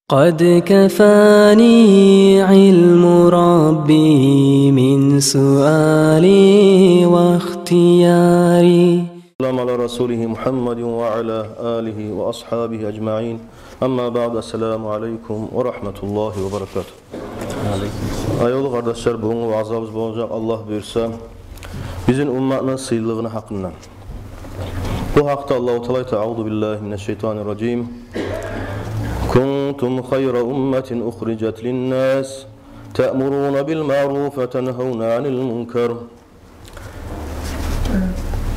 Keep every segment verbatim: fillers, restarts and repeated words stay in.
قد كفاني علم ربي من سؤالي واختياري. السلام على رسوله محمد وعلى آله وأصحابه أجمعين. أما بعد، السلام عليكم ورحمة الله وبركاته. Аявлу къардашлар, бугюнгю ваъзабыз болажакъ, Аллагь буюрса, бизин умматны сыйлылыгъыны гьакъындан. Бу гьакъда Аллагьу Таала айта: أعوذ بالله من الشيطان الرجيم. كنتم خير أمة أخرجت للناس تأمرون بالمعروف وتنهون عن المنكر.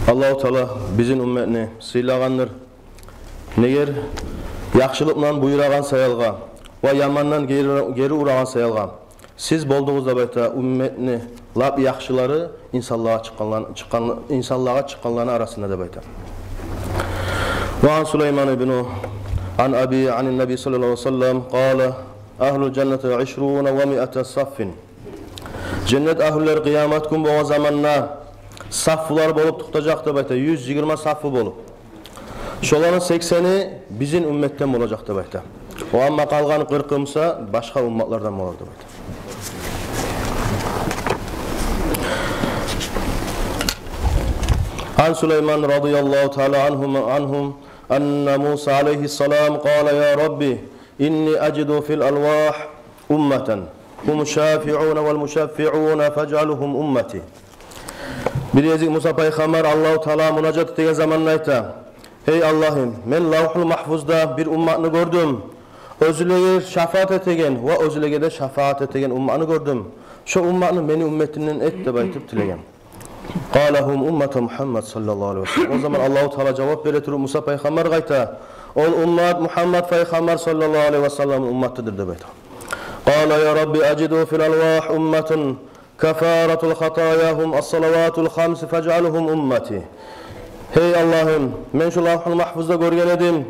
Аллагьу Таала бизин умматны сыйлагъандыр. Неге? Яхшылыкъдан буюрагъан саялгъа ва ямандан гери, гери урагъан саялгъа. Сиз болдугъуз деп айта умматны лап яхшылары инсанлагъа чыкъгъанлар-, чыкъгъан-, инсанлагъа чыкъгъанланы арасында деп айта. وعن سليمان بن، عن أبيه عن النبي صلى الله عليه وسلم قال: أهل الجنة عشرون ومائة صف. Женнет агьлюлер къыямат гюн болгъан заманда сафлар болуп токътажакъ деп айта, юз йигирма саф болуп. Шоланы сексени бизин умматдан болажакъ деп айта. О, амма къалгъан къыркъы буса башгъа умматлардан болар деп айта. عن سليمان رضي الله تعالى عنهم، عنهم أن موسى عليه السلام قال: يا رب، إني أجد في الألواح أمة هم الشافعون والمشفعون فاجعلهم أمتي. Бир гезик Муса пайхаммар Аллагьу Таалагъа мунажат этеген заманда айта: «Гьей Аллагьым, мен Лавгьул Магьфузда бир умматны гёрдюм. Оьзлеге шафаат этеген ва оьзлеге де шафаат этеген умматны гёрдюм. Шо умматны мени умматымдан эт», — деп айтып тилеген. قال: هم أمة محمد صلى الله عليه وسلم. О заман Аллагьу Таала жавап бере туруп Муса пайхаммаргъа айта: «Ол уммат Мугьаммат пайхаммар саллаллагьу алайгьи васалламны умматыдыр», — деп айта. قال: يا رب، أجد في الألواح أمة كفارة خطاياهم الصلوات الخمس فاجعلهم أمتي. «Гьей Аллагьым, мен шу Лавгьул Магьфузда гёрген эдим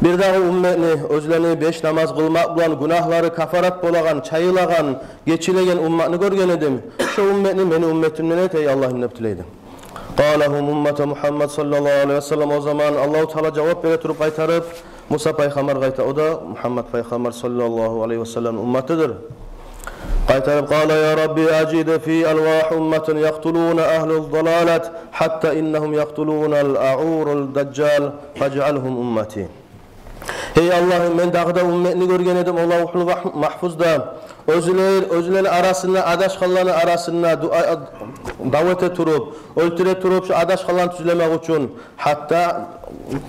бир дагъы умматны, оьзлени беш намаз къылмакъ булан гюнагьлары кафарат болагъан, чайылагъан, гечилеген умматны гёрген эдим. Шо умматны мени умматымдан эт, гьей Аллагьым», — деп тилейди. قال: هم أمة محمد صلى الله عليه وسلم. О заман Аллагьу Таала жавап бере туруп къайтарып Муса пайхаммаргъа айта, о да Мугьаммат пайхаммар саллаллагьу алайгьи васалламны умматыдыр. Къайтарып: قال: يا رب، أجد في الألواح أمة يقتلون أهل الضلالة حتى إنهم يقتلون الأعور الدجال فاجعلهم أمتي. «Гьей Аллагьым, мен дагъы да умматны гёрген эдим о Лавгьул Магь-, Магьфузда. Оьзлер, оьзлени арасында, адашгъанланы арасында дуа, дав эте туруп, оьлтюре туруп, шо адашгъанланы тюзлемек учун, гьатта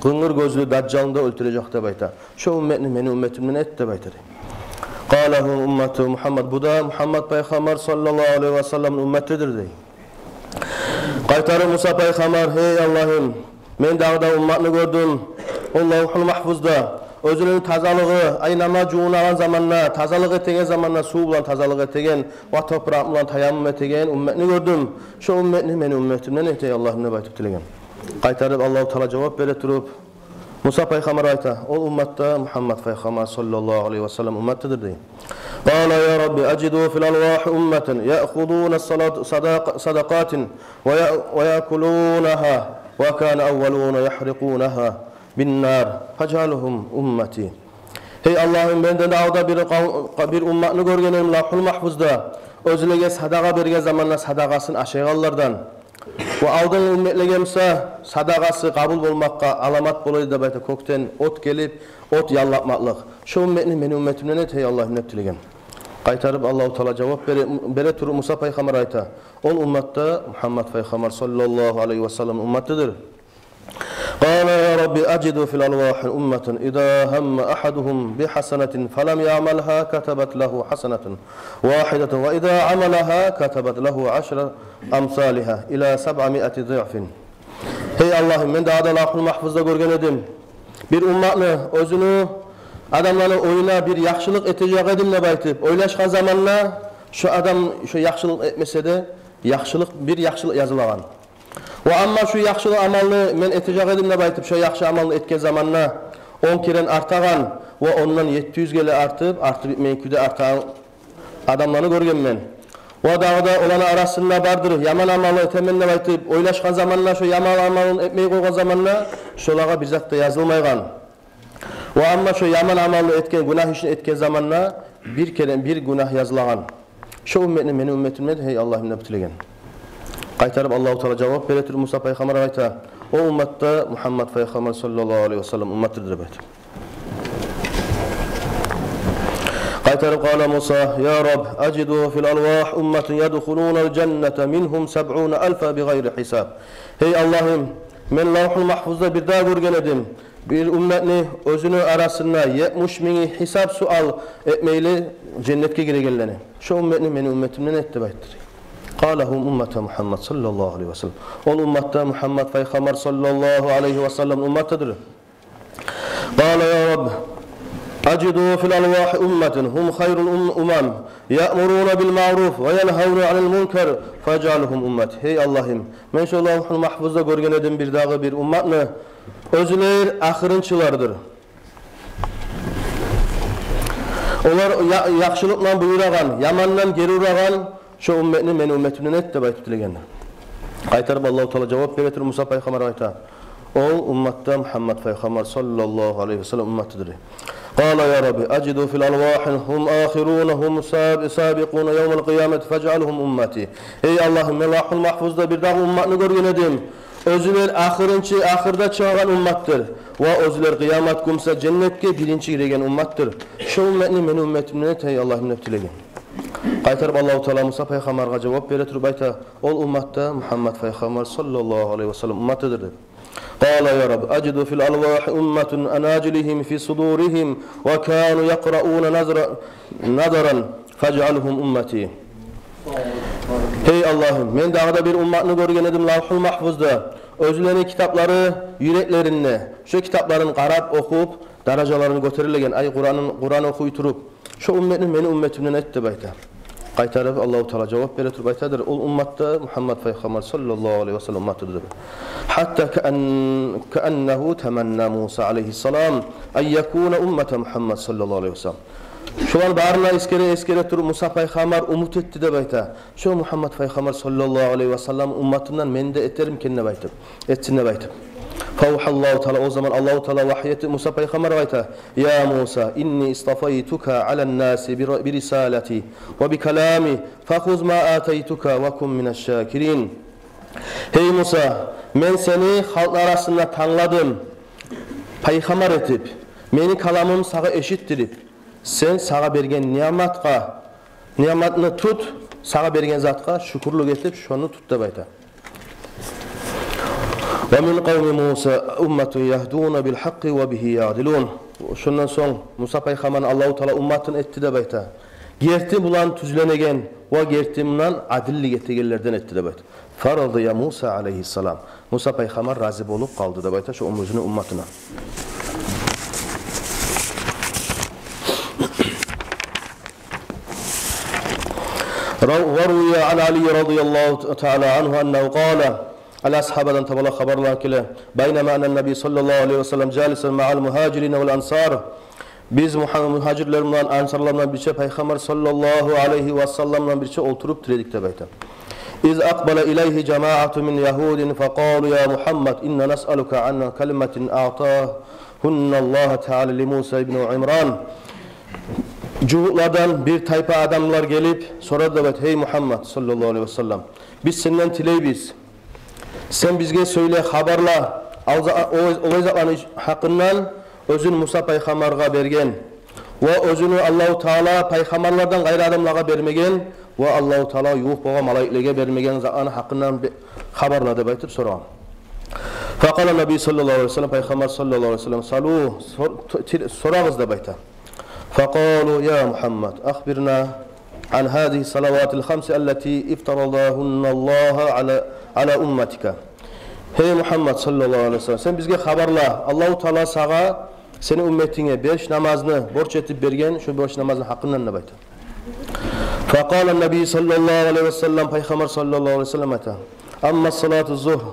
къынгыр гёзлю Дажжалны да оьлтюрежек», — деп айта. «Шо умматны мени умматымдан эт», — деп айта дей. قال: هم أمة محمد. Бу да Мугьаммат пайхаммар саллаллагьу алайгьи васалламны умматыдыр дей. Къайтарып Муса пайхаммар: «Гьей Аллагьым, мен дагъы да умматны гёрдюм о Лавгьул Магьфузда. Оьзлени тазалыгъы, ай, намаз жувунагъан заманда, тазалыкъ этеген заманда сув булан тазалыкъ этеген ва топуракъ булан таяммум этеген умматны гёрдюм. Шо умматны мени умматымдан эт, гьей Аллагьым», — деп айтып тилеген. Къайтарып Аллагьу Таала жавап бере туруп Муса пайхаммар айта: «Ол уммат да Мугьаммат пайхаммар саллаллагьу алайгьи васалламны умматыдыр», — дей. قال: يا رب، أجد في الألواح أمة يأخذون الصلاة صدق-، صدقات ويأ-، ويأكلونها وكان أولون يحرقونها بالنار فاجعلهم أمتي. «Гьей Аллагьым, мен де дагъы да бир къав-, бир умматны гёрген эдим Лавгьул Магьфузда. Оьзлеге садагъа берген заманда садагъасын ашайгъанлардан. Ва алдынгъы умматларгъа буса садагъасы къабул болмакъгъа аламат бола эди деп айта, кёкден от гелип, от яллатмакълыкъ. Шо умматны мени умматымдан эт, гьей Аллагьым», — деп тилеген. Къайтарып Аллагьу Таала жавап бере, бере туруп Муса пайхаммар айта: «Ол уммат да Мугьаммат пайхаммар саллаллагьу алайгьи васалламны умматыдыр». قال: يا رب، أجد في الألواح أمة إذا هم أحدهم بحسنة فلم يعملها كتبت له حسنة واحدة وإذا عملها كتبت له عشر أمثالها إلى سبعمائة ضعف. Гьей Аллагьым, мен дагъы да Лавгьул Магьфузда гёрген эдим бир умматны, оьзюню адамланы оюна бир яхшылыкъ этежек эдим деп айтып ойлашгъан заманда, шо адам шо яхшылыкъ этмесе де, яхшылыкъ, бир яхшылыкъ язылагъан. Ва амма шу яхшылыкъ амалны мен этежек эдим деп айтып, шо яхшы амалны этген заманда он керен артагъан ва ондан етти юз керен артып, артып битмейген кюйде артагъан адамланы гёргенмен. Ва дагъы да оланы арасында бардыр яман амалны этемен деп айтып ойлашгъан заманда, шо яман амалын этмей къойгъан заманда, шолагъа бир зат да язылмайгъан. Ва амма шо яман амалны этген, гюнагь ишни этген заманда бир керен бир гюнагь язылагъан. Шо умматны мени умматым эди, гьей Аллагьым, деп тилеген. Къайтарып Аллагьу Таала жавап бере туруп Муса пайхаммаргъа айта: «О уммат да Мугьаммат пайхаммар саллаллагьу алайгьи ва саллам умматыдыр», — деп айта. Къайтарып: «Къала Муса: я Рабб, ажиду фил алвагь умматан ядхулунал жанната мингьум сабъуна алфа бигъайри гьисаб». Гьей Аллагьым, мен Лавгьул Магьфузда бир дагъы гёрген эдим бир умматны, оьзюню арасында етмиш минги гьисап-суал этмейли женнетге гирегенлени. Шо умматны мени умматымдан эт деп айтды. Къала: гьум уммата Мугьаммад саллаллагьу алайгьи ва саллам. Ол уммат да Мугьаммат пайхаммар саллаллагьу алайгьи ва саллам умматыдыр. Къала: я Рабб, ажиду фил алвагь умматан гьум хайрул ум-, умам, яъмуруна бил маъруф ва янгьавна анил мункар, фажъалгьум уммати. Гьей Аллагьым, мен шо Лавгьул Магьфузда гёрген эдим бир дагъы бир умматны, оьзлер ахырынчылардыр. Олар я-, яхшылыкъдан буюрагъан, ямандан гери урагъан, шо умматны мени умматымдан эт деп айтып тилегенди. Къайтарып Аллагьу Таала жавап бере туруп Муса пайхаммаргъа айта: ол уммат да Мугьаммат пайхаммар саллаллагьу алайгьи ва саллам умматыдыр. Къала: я Рабб, ажиду фил алвагь гьум ахируна гьум саб-, сабикъуна явмал къиямати, фажъалгьум уммати. Гьей Аллагьым, мен Лавгьул Магьфузда бир дагъы умматны гёрген эдим. Оьзлер ахырынчы, ахырда чыгъагъан умматдыр. Ва оьзлер къиямат гюн буса женнетге биринчи гиреген умматдыр. Шо умматны мени умматымдан эт, гьей Аллагьым, деп тилеген. Къайтарып Аллагьу Таала Муса пайхаммаргъа жавап бере туруп айта: ол уммат да Мугьаммат пайхаммар саллаллагьу алайгьи ва саллам умматыдыр, деп. Къала: я Рабб, ажиду фил алвагь умматан анажилугьум фи судуригьим ва кану якърауна назра-, назран, фажъалгьум уммати. Гьей Аллагьым, мен дагъы да бир умматны гёрген эдим Лавгьул Магьфузда. Оьзлени китаплары юреклеринде. Шо китапларын къарап, охуп, даражаларын гётерилеген, ай, Къуранын, Къуран охуй туруп, шо умматны мени умматымдан эт деп айта. Къайтарып Аллагьу Таала жавап бере туруп айтадыр: ол уммат да Мугьаммат пайхаммар саллаллагьу алайгьи ва саллам умматыдыр, деп. Гьатта каан-, кааннагьу таманна Муса алайгьиссалам ан якуна уммата Мугьаммад саллаллагьу алайгьи ва саллам. Шоланы барын да эсгере, эсгере туруп, Муса пайхаммар умут этди деп айта, шо Мугьаммат пайхаммар саллаллагьу алайгьи ва саллам умматындан мени де этермикен деп айтып, этсин деп айтып. Фавгьаллагьу Таала, о заман Аллагьу Таала вагьй этип Муса пайхаммаргъа айта: я Муса, инни истафайтука алан наси би ри-, би рисалати ва би калами, фахуз ма атайтука ва кун минаш шакирин. Гьей Муса, мен сени халкъны арасында тангладым пайхаммар этип, мени каламым сагъа эшитдирип, сен сагъа берген ниъматгъа, ниъматны тут, сагъа берген затгъа шюкюрлюк этип, шону тут деп айта. Ва мин къавми Муса умматун ягьдуна бил гьакъкъи ва бигьи ягъдилун. Шондан сонг Муса пайхаммарны Аллагьу Таала умматын этди деп айта. Герти булан тюзленеген ва герти булан адиллик этегенлерден этди деп айта. Фарадия Муса алайгьиссалам. Муса пайхаммар рази болуп къалды деп айта шо оьзюню умматына. Ра-, ва рувия ан Али радияллагьу таала ангьу аннагьу къала. Али асгьабадан таба хабарлар геле: байнама анна ннабий саллаллагьу алайгьи ва саллам жалисан маъал мугьажирина вал ансар. Биз мугьа-, мугьажирлер булан, ансарлар булан бирче пайхаммар саллаллагьу алайгьи ва саллам булан бирче олтуруп тура эдик деп айта. Из акъбала илайгьи жамаатун мин ягьудин факъалу: я Мугьаммад, инна насъалука ан калиматин аътагьунналлагьу таала ли Муса ибн Имран. Жугьутлардан бир тайпа адамлар гелип сорады деп айта: гьей Мугьаммад саллаллагьу алайгьи ва саллам, биз сенден тилейбиз, сен бизге сёйле, хабарла, ал-, о-, олай затланы гьакъындан, оьзюн Муса пайхаммаргъа берген ва оьзюню Аллагьу Таала пайхаммарлардан къайры адамлагъа бермеген ва Аллагьу Таалагъа ювукъ болгъан малайиклеге бермеген затланы гьакъындан бе-, хабарла деп айтып сорагъан. Факъала ннабий саллаллагьу алайгьи ва саллам, пайхаммар саллаллагьу алайгьи ва саллам: салу, сор-, т-, тил-, сорагъыз деп айта. Факъалу: я Мугьаммад, ахбирна ан гьазигьи салаватил хамси аллати ифтарадагьунналлагьу ала, ала умматика. Гьей Мугьаммад саллаллагьу алайгьи ва саллам, сен бизге хабарла, Аллагьу Таала сагъа, сени умматынга беш намазны борч этип берген, шо беш намазны гьакъындан деп айта. Факъала ннабий саллаллагьу алайгьи ва саллам, пайхаммар саллаллагьу алайгьи ва саллам айта: амма салату зугьр,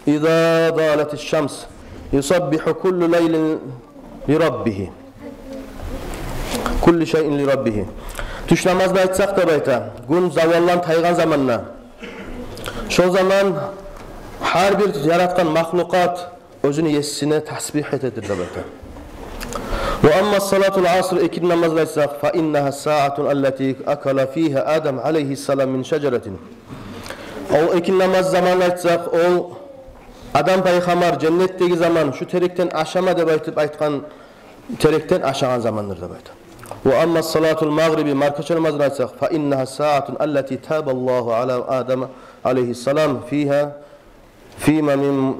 иза залатиш шамс, юсаббигьу куллу лайлин ли раббигьи. Куллу шайин ли раббигьи. Тюш намазны айтсакъ деп айта, гюн завалдан тайгъан заманда. Шо заман гьар бир яратгъан махлукъат оьзюню есисине тасбигь этедир деп айта. وأما صلاة العصر, экинни намазны айтсакъ, فإنها الساعة التي أكل فيها آدم عليه السلام من شجرة. Ол экинни намаз заманын айтсакъ, ол Адам пайхаммар женнетдеги заман, шу терекден ашама деп айтып айтгъан терекден ашагъан замандыр деп айта. وأما صلاة المغرب, маркача намазын айтсакъ, فإنها الساعة التي تاب الله على آدم عليه السلام فيها فيما من.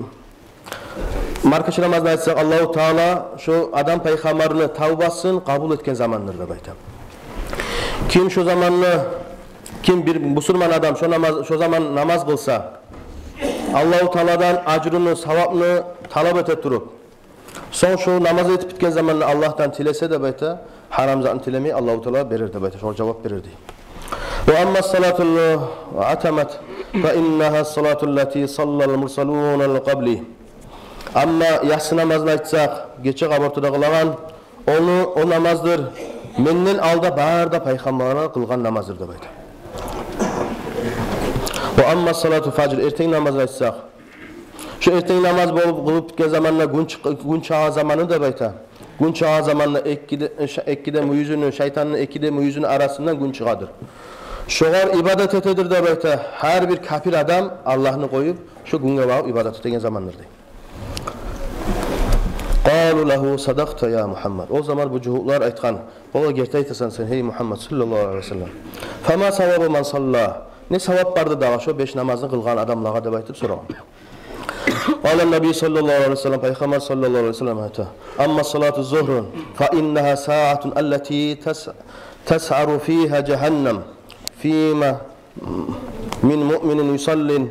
Маркача намазын айтсакъ, Аллагьу Таала шо Адам пайхаммарны тавбасын къабул этген замандыр деп айта. Ким шо заманны, ким бир бусурман адам шо намаз, шо заман намаз къылса, Аллагьу Тааладан ажруну, савапны талап эте туруп, сонг шо намаз этип битген заманда Аллагьдан тилесе деп айта, гьарам затны тилемей, Аллагьу Таала берер деп айта, шогъар жавап берер дей. وأما الصلاة العتمة فإنها الصلاة التي صلى المرسلون قبلي. Амма яссы намазны айтсакъ, гече къабартыда къылагъан, ону, о намаздыр менден алда бары да пайхаммарлар къылгъан намаздыр деп айта. وأما صلاة الفجر, эртен намазны айтсакъ, шо эртен намаз болуп, къылып битген заманда гюн чыкъ-, гюн чыгъагъан заманы деп айта. Гюн чыгъагъан заманда экиде, ша-, экиде мюйюзюню, шайтанны экиде мюйюзюню арасындан гюн чыгъадыр. Шогъар ибадат этедир деп айта. Гьар бир капир адам Аллагьны къоюп, шо гюнге багъып ибадат этеген замандыр дей. قالوا له: صدقت يا محمد. О заман бу жугьутлар айтгъан: «Валлагь, герти айтасан сен, гьей Мугьаммад саллаллагьу алайгьи ва саллам. فما ثواب من صلى؟ Не савап барды дагъы шо беш намазны къылгъан адамлагъа?» – деп айтып сорагъан. قال النبي صلى الله عليه وسلم, пайхаммар саллаллагьу алайгьи ва саллам айта: أما صلاة الظهر فإنها ساعة التي تس-, تسعر فيها جهنم فيما من مؤمن يصلي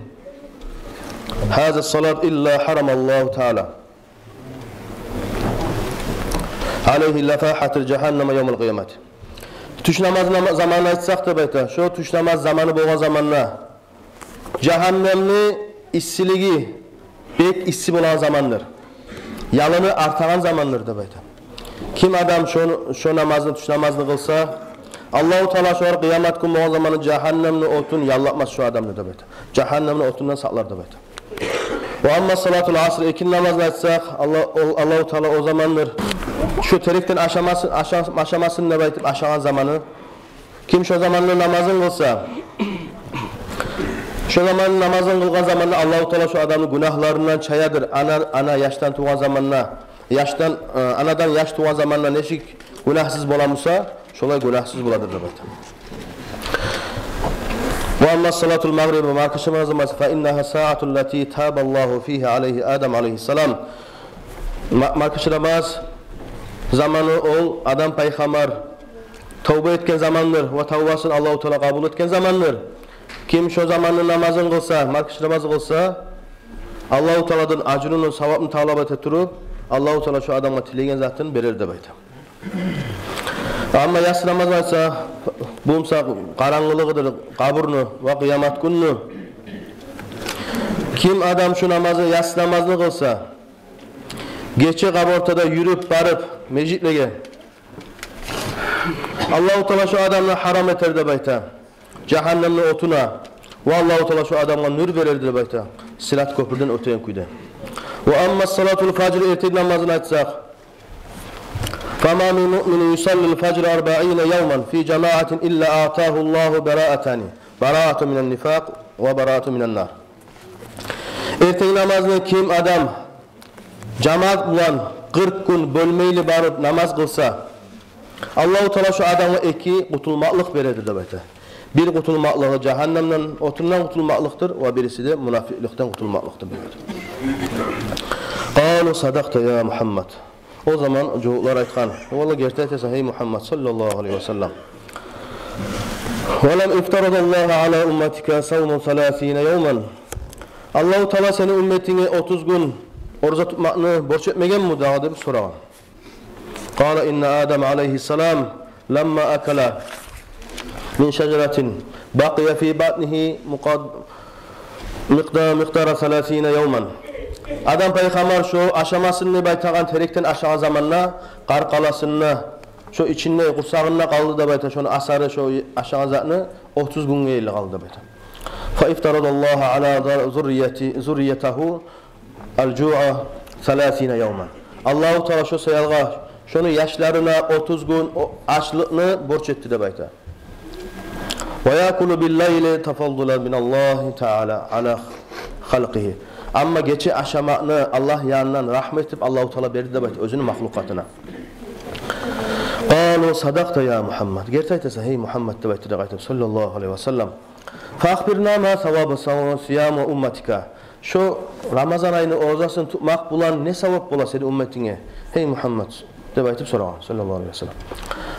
هذه الصلاة إلا حرم الله تعالى عليه لفاحة جهنم يوم القيامة. Тюш намаз нама-, заманын айтсакъ деп айта. Шо тюш намаз заманы болгъан заманда жагьаннемни иссилиги бек исси болгъан замандыр. Ялыны артагъан замандыр деп айта. Ким адам шо, шо намазны, тюш намазны къылса, Аллагьу Таала шогъар къыямат гюн болгъан заманы жагьаннемни отун яллатмас шо адамны деп айта. Жагьаннемни отундан сакълар деп айта. وأما صلاة العصر, экинни намазны айтсакъ, Алла-, ол, Аллагьу Таала о замандыр шо терекден ашамасын, аша-, ашамасын деп айтып ашагъан заманы. Ким шо заманны намазын къылса, шо заманны намазын къылгъан заманда Аллагьу Таала шо адамны гюнагьларындан чаядыр. Ана, ана яшдан тувгъан заманда, яшдан, э, анадан яш тувгъан заманда нечик гюнагьсыз бола буса, шолай гюнагьсыз боладыр деп айта. وأما صلاة المغرب, маркача намазны айтсакъ, فإنها ساعة التي تاب الله فيها عليه آدم عليه السلام. Ма-, маркача намаз заманы ол Адам пайхаммар тавба этген замандыр ва тавбасын Аллагьу Таала къабул этген замандыр. Ким шо заманны намазын къылса, маркача намазны къылса, Аллагьу Тааладан ажруну, савапны талап эте туруп, Аллагьу Таала шо адамгъа тилеген затын берер деп айта. Амма яссы намазны айтса, бу буса къарангылыгъыдыр къабурну ва къыямат гюнню. Ким адам шо намазны, яссы намазны къылса, гече къабуртада юрюп барып межитлеге, Аллагьу Таала шо адамны гьарам этер деп айта жагьаннемни отуна, ва Аллагьу Таала шо адамгъа нюр берер деп айта Сират кёпюрден оьтеген кюйде. وأما صلاة الفجر, эртен намазын айтсакъ, فما من مؤمن يصلي الفجر أربعين يوما في جماعة إلا أعطاه الله براءتان، براءة من النفاق وبراءة من النار. Эртен намазны ким адам жамаат булан къыркъ гюн бёлмейли барып намаз къылса, Аллагьу Таала шо адамгъа эки къутулмакълыкъ бередир деп айта. Бир къутулмакълыгъы жагьаннемден, отундан къутулмакълыкъдыр, ва бириси де мунафикъликден къутулмакълыкъдыр деп айта. قالوا: صدقت يا محمد. О заман жугьутлар айтгъан: «Валлагь, герти айтасан, гьей Мугьаммад саллаллагьу алайгьи ва саллам. ولم افترض الله على أمتك صوم ثلاثين يوما. Аллагьу Таала сени умметинге отуз гюн ораза тутмакъны борч этмегенми дагъы?» – деп сорагъан. قال: إن آدم عليه السلام لما أكل من شجرة بقي في بطنه مقد-، مقدا-، مقدار ثلاثين يوما. Адам пайхаммар шо ашамасын деп айтагъан терекден ашагъан заманда къаркъарасында, шо ичинде, къурсагъында къалды деп айта, шону асары, шо ашагъан затны отуз гюнге ерли къалды деп айта. فافترض الله على ذر-، ذريته، ذريته الجوع ثلاثين يوما. Аллагьу Таала шо саялгъа шону яшларына отуз гюн о-, ачлыкъны борч этди деп айта. Ва якулу биллайли тафаддулан миналлагьи таала ала халкъигьи. Амма гече ашамакъны Аллагь янындан рагьмат этип Аллагьу Таала берди деп айта оьзюню махлукъатына. Къалу садакъта я Мугьаммад. Герти айтасан, гьей Мугьаммад, деп айтды деп айтып, саллаллагьу алайгьи ва саллам. Фа ахбирна ма савабу сав-, сияму умматика. Шо Рамазан айны оразасын тутмакъ булан не савап бола сени умматынга, гьей Мугьаммад, деп айтып сорагъан, саллаллагьу алайгьи ва саллам.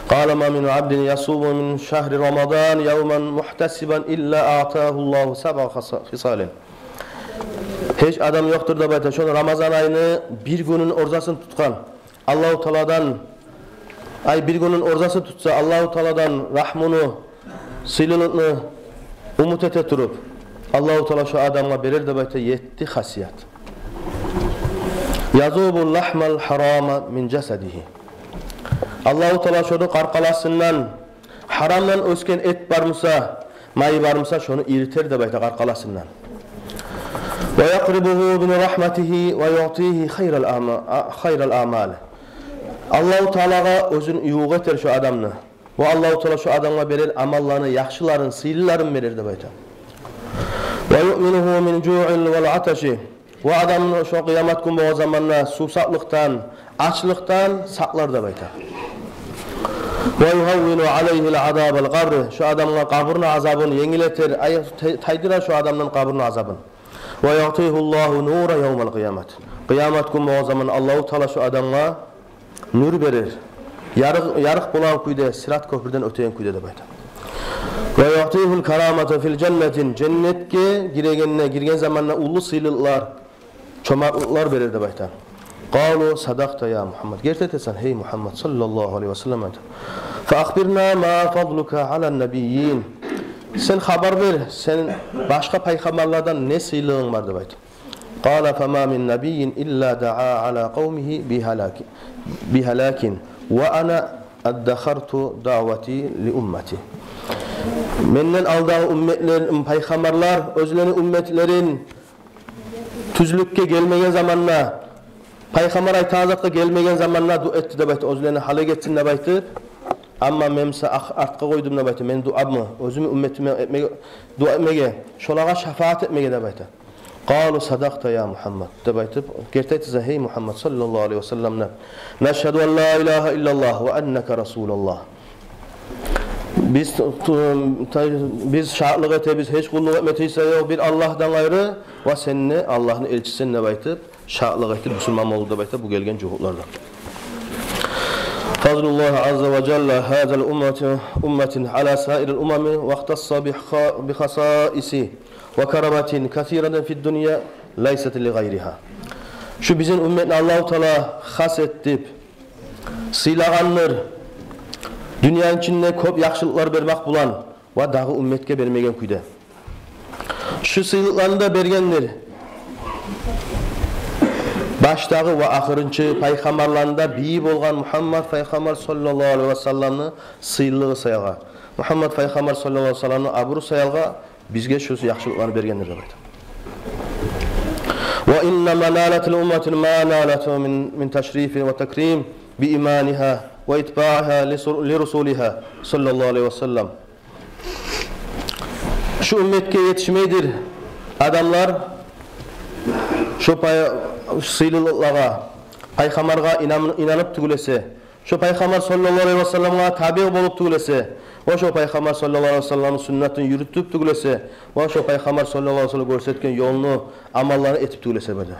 Къала ма мин абдин ясуму мин шагьри Рамадан явман мугьтасибан илла атагьуллагьу сабъа хаса-, хисалин. Гьеч адам ёкъдур деп айта, шону Рамазан айны бир гюнюн оразасын тутгъан, Аллагьу Тааладан, ай, бир гюнюн оразасын тутса, Аллагьу Тааладан рагьмуну, сыйлылыкъны умут эте туруп, Аллагьу Таала шо адамгъа берер деп айта етти хасият. Язубу лагьмал гьарами мин жасадигьи. Аллагьу Таала шону къаркъарасындан гьарамдан оьсген эт бар буса, май бар буса, шону иритер деп айта къаркъарасындан. Ва якърибугьу мин рагьматигьи ва юътигьи хайрал ама-, а-, хайрал амал. Аллагьу Таалагъа оьзюн ювукъ этер шо адамны. Ва Аллагьу Таала шо адамгъа берер амалланы яхшыларын, сыйлыларын берер деп айта. Ва юъминугьу мин жуъил вал аташи. Ва адамны шо къыямат гюн болгъан заманда сувсаплыкъдан, ачлыкъдан сакълар деп айта. Ва югьаввину алайгьил азабал къабри. Шо адамгъа къабурну азабын енгиллетер, ай, тай-, тайдырар шо адамдан къабурну азабын. Ва юътигьуллагьу нура явмал къиямат. Къыямат гюн болгъан заман Аллагьу Таала шо адамгъа нюр берер. Ярыкъ, ярыкъ болагъан кюйде, Сират кёпюрден оьтеген кюйде деп айта. Ва юътигьул карамата фил жаннати. Женнетге гирегенде, гирген заманда уллу сыйлылыкълар, чомартлыкълар берер деп айта. Къалу садакъта я Мугьаммад. Герти айтасан, гьей Мугьаммад, саллаллагьу алайгьи ва саллам, айта. Фа ахбирна ма фадлука алан набиййин. Сен хабар бер, сен башгъа пайхаммарлардан не сыйлылыгъынг бар деп айта. Къала фама мин набиййин илла даа ала къавмигьи бигьалаки-, бигьалакин ва ана аддахарту даъвати ли уммати. Менден алдагъы умметлер, пайхаммарлар оьзлени умметлерин тюзлюкге гелмеген заманда, пайхаммар айтагъан затгъа гелмеген заманда дуа этди деп айта, оьзлени гьалек этсин деп айтып. Амма мен буса ах-, артгъа къойдум деп айта мени дуамны, оьзюмню умметиме этмеге, дуа этмеге, шолагъа шафаат этмеге деп айта. Къалу садакъта я Мугьаммад, деп айтып, герти айтасан, гьей Мугьаммад, саллаллагьу алайгьи ва саллам, деп. Нашгьаду ан ла илагьа иллаллагь ва аннака расулуллагь. Биз ту-, ту-, та-, биз шагьатлыкъ этебиз, гьеч къуллукъ этме тийишли ёкъ бир Аллагьдан къайры, ва сен де Аллагьны элчисисен деп айтып, шагьатлыкъ этип, бусурман болду деп айта бу гелген жугьутлардан. Фадлуллагьи азза ва жалла гьазигьил уммати, уммати ала саирил умами ва ихтасса би ха-, би хасаиси ва караматин касиратин фид дунья лайсат ли гъайригьа. Шу бизин умметни Аллагьу Таала хас этип сыйлагъандыр дюньяны ичинде кёп яхшылыкълар бермек булан ва дагъы умметге бермеген кюйде. Шу сыйлыкъланы да бергендир баштагъы ва ахырынчы пайхаммарланы да бийи болгъан Мугьаммад пайхаммар саллаллагьу алайгьи ва салламны сыйлылыгъы саялгъа, Мугьаммад пайхаммар саллаллагьу алайгьи ва салламны абуру саялгъа бизге шу яхшылыкъланы бергендир деп айта. Ва иннама налат ли уммати ма налат мин, мин ташрифин ва такрим би иманигьа ва итбаигьа ли сур-, ли расулигьа саллаллагьу алайгьи ва саллам. Шу умметге етишмейдир адамлар шу пай-, сыйлылыкълагъа, пайхаммаргъа инан-, инанып тюгюл эсе, шо пайхаммар саллаллагьу алайгьи ва салламгъа табиъ болуп тюгюл эсе, ва шо пайхаммар саллаллагьу алайгьи ва салламны суннатын юрютюп тюгюл эсе, ва шо пайхаммар саллаллагьу алайгьи ва саллам гёрсетген ёлну, амалланы этип тюгюл эсе бирде.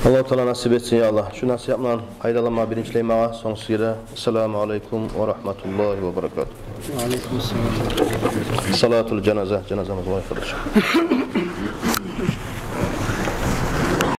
Аллагьу Таала насип этсин, я Аллагь. Шу насигьатдан пайдаланма биринчилей магъа, сонг сизге де. Ассаламу алайкум ва рагьматуллагьи ва баракатугь. Ва алайкум ассалам. Салатул жаназа, жаназамыз бар, къардашлар.